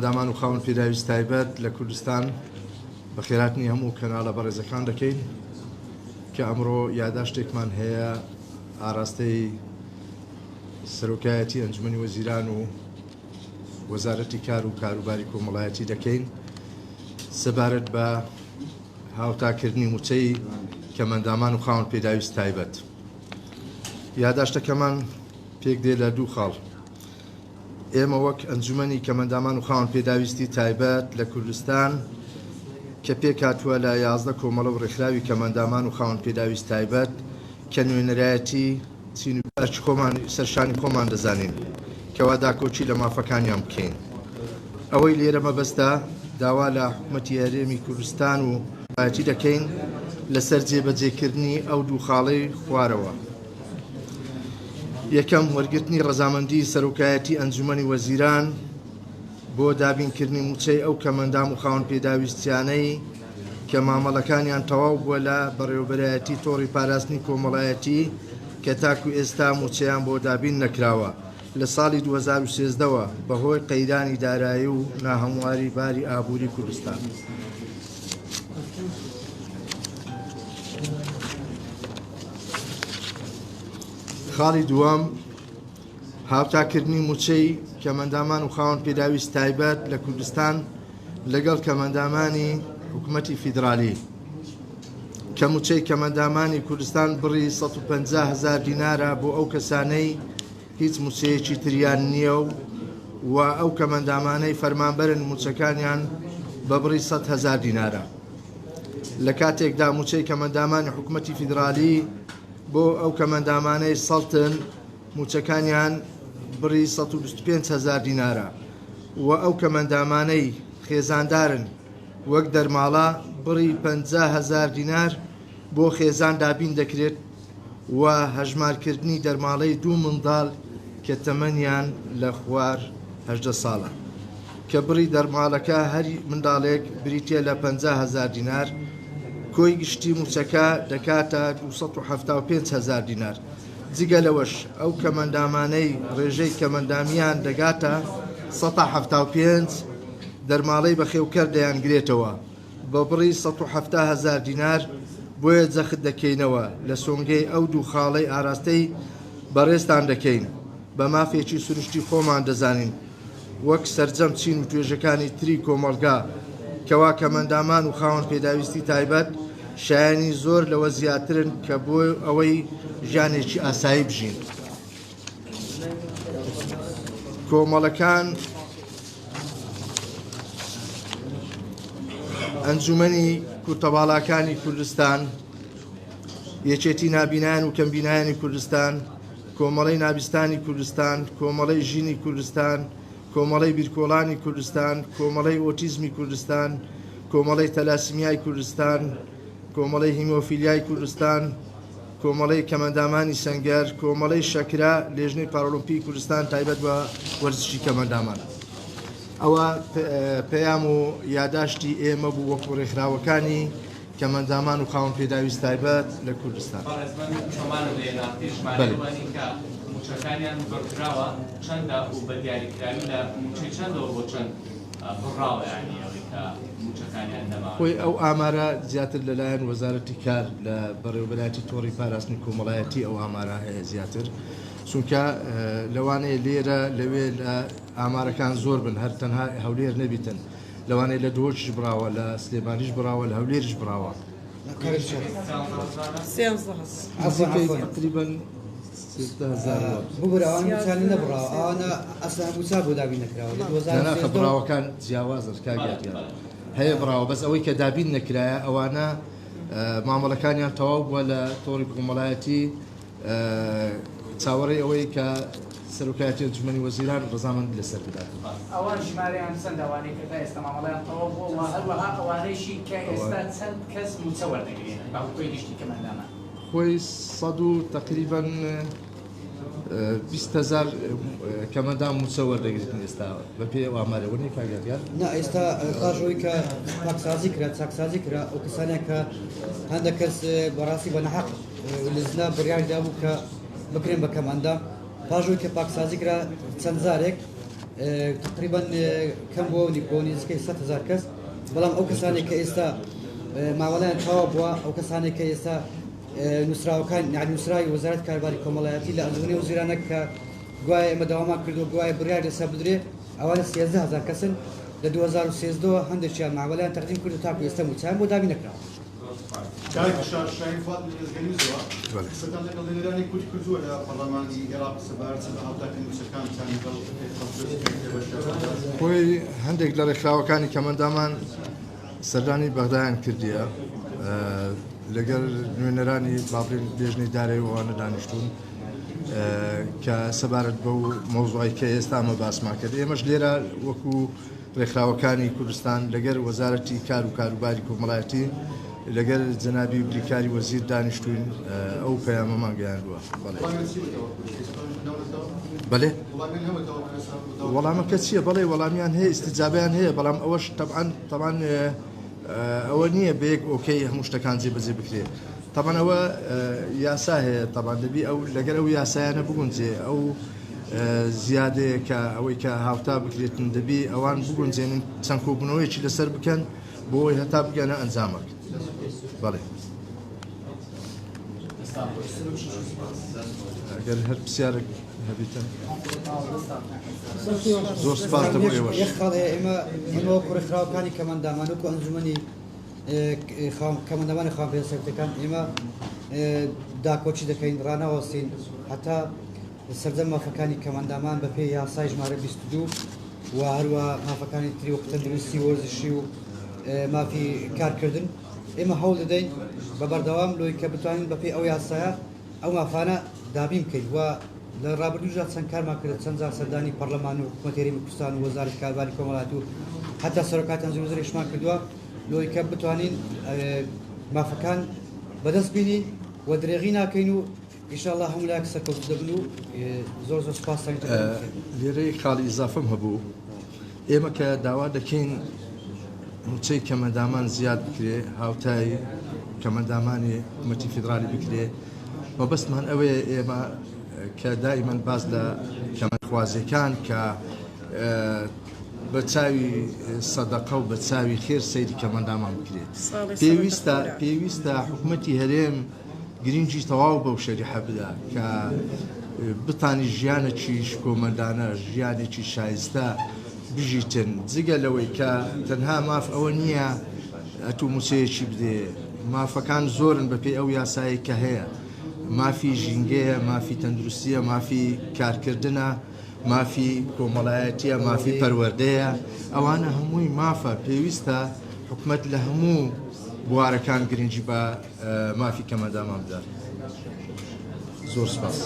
کەمەندامان و خاوەن پێداویست تایبەت لە کوردستان بەخێراتنی هەموو کەناڵە بەڕێزەکان دەکەین کە ئەمڕۆ یاداشتێکمان هەیە ئاراستەی سەرۆکایەتی ئەنجومەنی وەزیران و وەزارەتی کار و کاروباری کۆمەڵایەتی دەکەین سەبارەت بە هاوتاکردنی موچەی کەمەندامان و خاوەن پێداویست تایبەت. یاداشتەکەمان پێک دێ لە دوو خاڵ. ئێمە وەک ئەنجومەنی کەمەندامان و خاوەن پێداویستی تایبەت لە کوردستان کە پێکهاتووە لە 11 کۆمەڵە و ڕێکخراوی کەمەندامان و خاوەن پێداویست تایبەت کە نوێنەرایەتی چین و ئەرکی خۆمان سەرشانی خۆمان دەزانین کەوا داکۆکی لە مافەکانیان بکەین. ئەوەی لێرە مەبەستە داوا لە حکومەتی هەرێمی کوردستان و پارتی دەکەین لەسەر جێبەجێکردنی ئەو دوو خاڵەی خوارەوە. یەکەم، وەرگرتنی ڕەزامەندی سەرۆکایەتی ئەنجومەنی وەزیران بۆ دابینکردنی مووچەی ئەو کەمئەندام و خاوەن پێداویستیانەی کە مامەڵەکانیان تەواو بووە لە بەڕێوەبەرایەتی تۆڕی پاراستنی کۆمەڵایەتی کە تاکو ئێستا مووچەیان بۆ دابین نەکراوە لە ساڵی 2013 وە بەهۆی قەیرانی دارایی و ناهەمواری باری ئابووری کوردستان. خاڵی دووەم، هاوتاکردنی مووچەی کەمئەندامان و خاوەن پێداویست تایبەت لە کوردستان لەگەڵ کەمئەندامانی حکومەتی فیدرالی کە مووچەی کەمئەندامانی کوردستان بڕی 150 هەزار دینارە بۆ ئەو کەسانەی هیچ مووچەیەکی تریان نییە و و ئەو کەمئەندامانەی فەرمانبەرن مووچەکانیان بە بڕی 100 هەزار دینارە لە کاتێکدا مووچەی کەمئەندامانی حکومەتی فیدرالی بۆ ئەو کەمئەندامانەی سەڵتن مووچەکانیان بڕی 125 هەزار دینارە و ئەو کەمئەندامانەی خێزاندارن وەک دەرماڵە بڕی 50 هەزار دینار بۆ خێزان دابین دەکرێت و هەژمارکردنی دەرماڵەی دوو منداڵ کە تەمەنیان لە خوار 18 ساڵە کە بڕی دەرماڵەکە هەر منداڵێک بریتیە لە 50 هەزار دینار کۆی گشتی مووچەکە دەکاتە 275 هەزار دینار. جگە لەوەش ئەو کەمئەندامانەی ڕێژەی کەمئەندامیان دەگاتە 75% دەرماڵەی بەخێوکەر دەیانگرێتەوە بە بڕی 170 هەزار دینار، بۆیە جەخت دەکەینەوە لە سۆنگەی ئەو دوو خاڵەی ئاراستەی بەڕێزتان دەکەین بە مافێکی سروشتی خۆمان دەزانین وەک سەرجەم چین و توێژەکانی تری کۆمەڵگا کەوا کەمئەندامان و خاوەن پێداویستی تایبەت شایەنی زۆر لەوە زیاترن کە بۆ ئەوەی ژیانێکی ئاسایی بژین. کۆمەڵەکان ئەنجومەنی کورتەباڵاکانی کوردستان، یەکێتی نابینایان و کەمبینایانی کوردستان، کۆمەڵەی نابیستانی کوردستان، کۆمەڵەی ژینی کوردستان، کۆمەڵەی بیرکۆڵانی کوردستان، کۆمەڵەی ئۆتیزمی کوردستان، کۆمەڵەی تەلاسیمیای کوردستان، کۆمەڵەی هیمۆفیلیای کوردستان، کۆمەڵەی کەمئەندامانی سەنگەر، کۆمەڵەی شەکرە، لێژنەی پارالۆمپیی کوردستان تایبەت بە وەرزشی کەمئەندامان. ئەوە پەیام و یاداشتی ئێمە بوو وەکو ڕێکخراوەکانی کەمئەندامان و خاوەن پێداویست تایبەت لە کوردستان. بەڕێز من چۆمانم لێ ناردی ژمارەی بەلێ. ئەوانەی کە موچەکانیان بڕدراوە چەندە و بە دیاریکراوی لە موچەی چەندەوە بۆ چەند بڕاوە یانی ئەوەی کە موچەکانیان نەماوە؟ خۆی ئەو ئامارە زیاتر لەلایەن وەزارەتی کار لە بەڕێوەبەرایەتی تۆڕی پاراستنی کۆمەڵایەتی ئەو ئامارە هەیە زیاتر چونکە لەوانەیە لێرە لەوێ لە ئامارەکان زۆر بن هەر تەنها هەولێر نەبیتن لەوانەیە لە دهۆکیش بڕاوە، لە سلێمانیش بڕاوە، لە هەولێریش بڕاوە. نزیکەی تقریبا 13 هەزار وە. ببورە ئەوانە مووچانە نەبڕاوە ئەوانە ئەسڵەن مووچە بۆ دابین نەکراوە لە نا نا 2013 بڕاوەکان جیاوازن کاک یادگار هەیە بڕاوە بەس ئەوەی کە دابین نەکرایە ئەوانە مامەڵەکانیان تەواو بووە لە تۆڕی کۆمەڵایەتی چاوەڕێی ئەوەی کە سەرۆکایەتی ئەنجومەنی وەزیران ڕەزامەندی لەسەر بدات. ئەوان ژمارەیان چەندە ئەوانەی کە تا ئێستا مامەڵەیان تەواو بووە و هەروەها ئەوانەیشی کە ئێستا چەند کەس مووچە وەردەگرن بە کۆی گشتی کەمئەندامان؟ خۆی سەد و تەقریبەن 20 هەزار کەمئەندام مووچە وەردەگرن ئێستا بەپێی ئەو ئامارە وەنیە کاک یادگار؟ نا ئێستا پاش ئەوەی کە پاکسازی کرا چاکسازی کرا ئەو کەسانە کە هەندێک کەس بەڕاستی بە نەحەق لجنە بڕیاری دابوو کە بکرێن بە کەمئەندام پاش ئەوەی کە پاکسازی کرا چەند جارێک تقریبا کەم بووە بۆ نزیکەی 100,000 کەس. بەڵام ئەو کەسانێک کە ئێستا ماوەڵیان تەواو بووە، ئەو کەسانێک کە ئێستا نووسراوەکان یعنی نووسراوی وەزارەت کاروباری کۆمەڵایەتی لە ئەنجومەنی وەزیرانە کە گوایە ئێمە داوامان کردو گوایە بڕیار لەسەر بدرێ، ئەوانە 13,000 کەسن. لە 2013ەوە هەندێکیان مامەڵەیان تەقدیم کردو تاکو ئێستا مووچەیان بۆ دابین نەکراوە. کاک شاهین فواد لە ئێزگە نیوزەوە، قسەتان لەگەڵ نوێنەرانی کورد کردووە لە پەرلەمانی عێراق سەبارەت بە هاوتاکردنی مووچەکانتان لەگەڵ خۆی؟ هەندێک لە ڕێکخراوەکانی کەمەندامان سەردانی بەغدایان کردیە، لەگەڵ نوێنەرانی بابرین لێژنەی دارایی وانە دانیشتون کە سەبارەت بەو مەوزوعی کە ئێستا ئەمە باسمان کرد. ئێمەش لێرە وەکو ڕێکخراوەکانی کوردستان لەگەر وەزارەتی کار و کاروباری کۆمەڵایەتی لەگەر جەنابی بریکاری وەزیر دانیشتوین، ئەو پەیامەمان گەیاندووە. بەڵێ، وەڵامەکە چییە؟ بەڵێ، وەڵامیان هەیە، ئیستیجابیان هەیە، بەڵام ئەوەش تەبعەن تەبعەن ئەوە نییە بە یەک okay هەموو شتەکان جێبەجێ بکرێت. تەبعەن ئەوە یاسا هەیە، تەبعەن دەبی ئەو لەگەر ئەو یاسایانە بگونجێ. ئەو زیادەیە کە ئەوەی کە هاوتا بکرێتن، دەبی ئەوان بگونجێنن، چەند کۆبوونەوەیەکی لەسەر بکەن بۆ ئەوەی هەتا بگەنە ئەنجامەک. بەڵێ، ئەگەر هەر پرسیارێک هەبیتن، زۆر سپاس دەبۆ ئێوەش. یەک خاڵ هەیە. ئێمە وەکو ڕێکخراوەکانی کەمەندامان، وەکو ئەنجومەنی کەمەندامانی خاوەن پێداویستییەکان، ئێمە داکۆکی دەکەین، ڕاناوەستین هەتا سەرجەم مافەکانی کەمەندامان بەپێی یاسای ژمارە 22 و هەروە مافەکانی تری وەکو تەندروستی، وەرزشی و مافی کارکردن. ئێمە هەوڵ دەدەین بە بەردەوام لۆی کە بتوانین بەپێی ئەو یاسایە ئەو مافانە دابین بکەین و لە ڕابردووشدا چەند کارمان کرد، چەند جار سەردانی پەرلەمان و حکوومەتی هەرێمی کوردستان و وەزارەتی کاروباری کۆمەڵایەتی و حتا سەرۆکاتی ئەنجومەنی وەزیرانیشمان کردووە لۆی کە بتوانین مافەکان بەدەست بینین و درێغی ناکەین و ئینشاءالله هەموو لایەک سەرکەوتوو دەبن و زۆر زۆر سوپاستان. لێرەی خاڵی ئیزافەم هەبوو. ئێمە کە داوا دەکەین مووچەی کەمەندامان زیاد بکرێ، هاوتای کەمەندامانی حکوومەتی فیدرالی بکرێ، مەبەستمان ئەوەیە ئێمە کە دائیمەن باس لە کەمەخوازیەکان کە بە چاوی سەدەقە و بە چاوی خێر سەیری کەمەندامان بکرێت. پێویستە حکوومەتی هەرێم گرنگی تەواو بەو شەریحە بدا کە بتانی ژیانێکی شکۆمەندانە، ژیانێکی شایستە بژیتن. جگە لەوەی کە تەنها ماف ئەوە نییە ئەتوو مووچەیەکی بدێ، مافەکان زۆرن بەپێی ئەو یاسایی کە هەیە. مافی ژینگەیە، مافی تەندروستیە، مافی کارکردنە، مافی کۆمەڵایەتیە، مافی پەروەردەیە، ئەوانە هەمووی مافە. پێویستە حکومەت لە هەموو بوارەکان گرنگی بە مافی کەمەندامان بدات. زۆر سپاس.